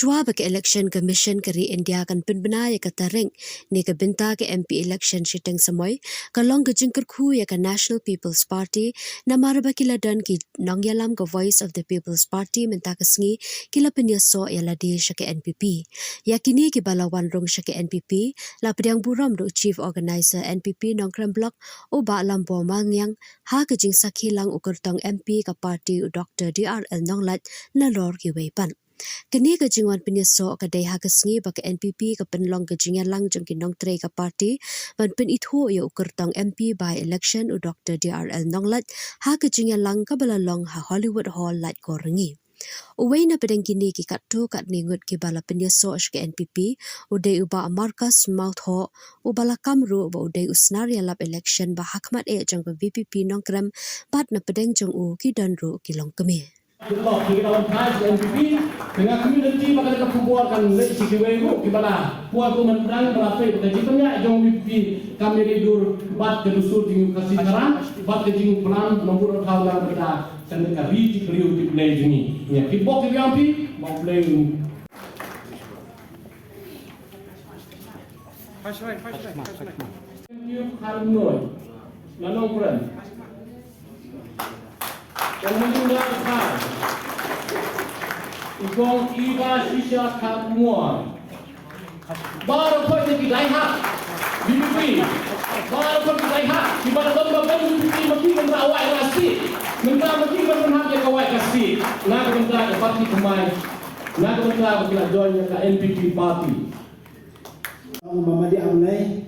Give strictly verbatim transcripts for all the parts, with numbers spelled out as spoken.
shuwa ba ka Election Commission ka ri India kan pynbna ïa ka tarik ne ka bynta ka M P election shiteng samoi, ka long ka jingkyrkhu ïa ka National People's Party, namar ba ki la don ki nongïalam ka Voice of the People's Party mynta ka sngi ki la pynïasoh ïa lade sha ka N P P. Ïa kine kiba la wan rung sha ka N P P, la pdiang burom da u Chief Organizer N P P Nongkrem Block, u Bah Lambor Malngiang, ha ka jingsakhi lang u kyrtong M P ka party u Doktor D R L Nonglait, nalor kiwei pat. Kane ka jingwan pynïasoh ka dei ha ka sngi ba ka N P P ka pynlong ka jingïalang jong ki nongtrei ka party ban pynithuh ïa u kyrtong M P by election u Doktor D R L Nonglait ha ka jingïalang kaba la long ha Hollywood Hall, Laitkor Ryngi. Uwei na pdeng kine ki katto katne ngut kiba la pynïasoh sha ka N P P u dei u Bah Marcus Mawthoh, uba la kam ruh ba u dei u snar ïalap election ba ha khmat eh jong ka V P P Nongkrem, bad na pdeng jong u ki don ruh ki longkmie. Ki la wan phai sha N P P, te nga community ba ka dei ka khubor kan leit sha kiwei ruh kiba la kwah kumne, ba la peit ba ka jingpynïaid jong V P P kam ïadei dur bad ka dustur jong ka Khasi Khara bad ka jingpynlong nombor thaw na ka, kan ka ri ti briew ti Blei jong ngi. Ïa ki bok ki biang phi, bok Blei. Thank you, Kharnoi. Nganong Pren. Kong Melinda Khan. I Kong Iba Shisha Kharnoi. Baroh ki dei ha V P P. Baroh ki dei ha. Kiba don ba ban V P P ma ki mynta wai ka seat. Mynta ma ki ban hap ïa ka wai ka seat. Na ka mynta ka party thymmai. Na ka mynta ba ki la join ïa ka N P P party. Ong ba ma dei am nai.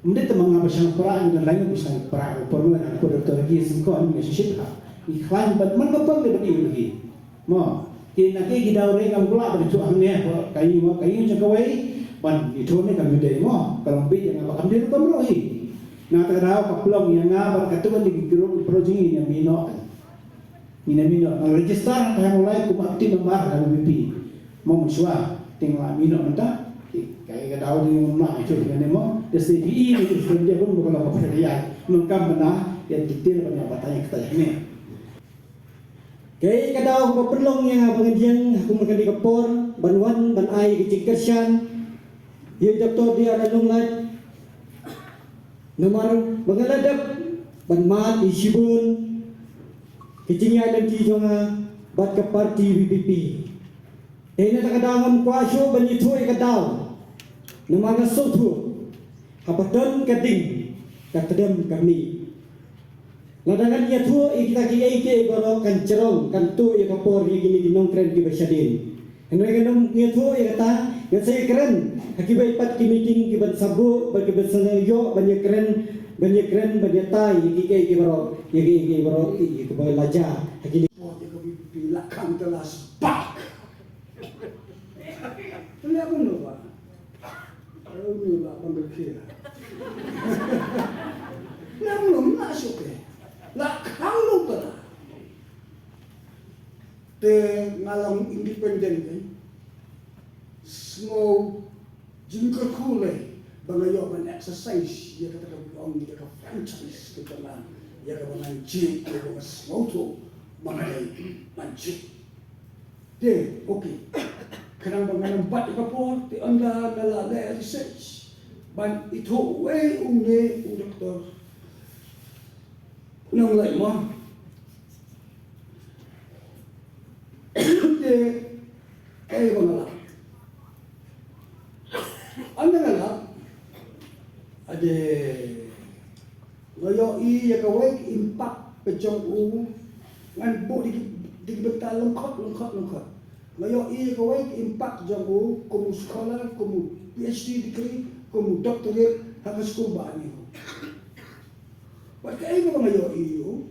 Ym dei te ma nga ba shang pra, nga lai nga ba shang pra, por nga na por to lagi sengkon nga shit ha. I khlaiñ ban man ka pang dei ba dei lagi. Mo, ki na ki ki daw re ngam kula ba dei tu hangne, ba ka ïing mo, ka ïing jong kawei, ban i tu ne kam dei mo, ka long bit ïa nga ba kam dei ruh kam ruh hi. Na ta daw ka plong ïa nga ba ka tu ban dei ki group pro jing ïa mi no. Ngin ym ïoh register ha ka Hemlok Lai kum active member ha ka V P P. Mo, shuwa te nga la ïoh mynta. Kaei ka daw dei ngam lah ïoh ne mo. Te sa phi i ni tu sdang dei pun mo ka la ka pyrkhat ïa. Mo kam bna ïa detail ban ïa batai ïa kata ïa ne. Kaei ka daw ba pynlong ïa nga ba ngan ïeng ha kum kane ka por ban wan ban ai ka jingkyrshan ïa u Doctor D R L Nonglait. Namar ba nga la dep ban mad ïa shibun ka jingïaid lynti jong nga bad ka party V P P. Te na kata ka daw ngam kwah shuh ban ïathuh ïa ka daw. Namar nga sngewthuh haba don ka ding ka tdem ka mih. Lada ngan ïathuh ïa kita kiei kiei baroh kan jrong, kan tuh ïa ka por ïa kine ki nongkren kiba shadien. Hynrei ngan ym ïathuh ïa kata, ngan sa ïakren ha kiwei pat ki meeting kiban sa buh, bad kiban sa ïoh ban ïakren, ban ïakren, ban ïatai ïa kiei kiei baroh, ïa kiei kiei baroh, ïa kiba la jia ha kine. Por ïa ka V P P la khang te la spak. Te la bun lo ba. Uni la pang ke. Lam lum la shuke. La khang lum kata. Te nga long independent, eh. Sngew jingkyrkhu lei ba nga ïoh ban exercise ïa kata ka ong ïa ka franchise ka jong nga, ïa kaba ngan jied, ïa kaba sngewthuh ba nga dei ban jied. Te, okay. Khnang ba ngan ym bat ïa ka por, te ynda nga la leh research ban ithuh uwei une u doktor Nonglait mo. Te kaei ba nga lap? Ynda nga lap, ade nga ïohi ïa kawei ka impact ka jong u. Ngan buh da ki, da ki bynta lyngkot, lyngkot, lyngkot. Nga ïohi ïa kawei ka impact jong u kum u scholar, kum u P H D degree, kum u doctorate ha ka skul ba ani. Bad kaei kaba nga ïohi ïa u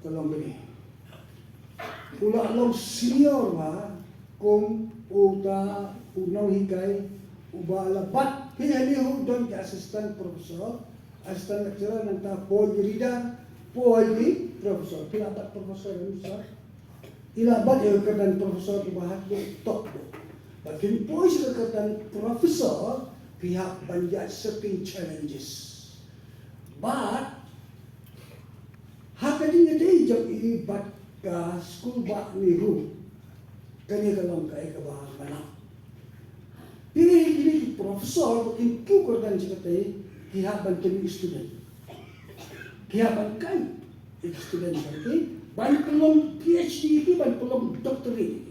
ka long kane. U la long senior bha kum uta u nonghikai uba la bat. Phi, phi don ki assistant professor, assistant lecturer, nangta poi ki reader, poi ki professor. Phi la bat professor, professor. I la bat ïa ka kyrdan professor kiba hap ïa top. Bad phin poi sha ka kyrdan professor, phi hap ban ïaid certain challenges. Bad ha ka jingïadei jong i bad ka skul bah Nehru, kane ka long kaei kaba nga lap. Kine, kine ki professor ba kin kiew kyrdan jong kata, ki hap ban kynmaw student. Ki hap ban kai student ba ki ban pynlong PhD, ki ban pynlong doctorate.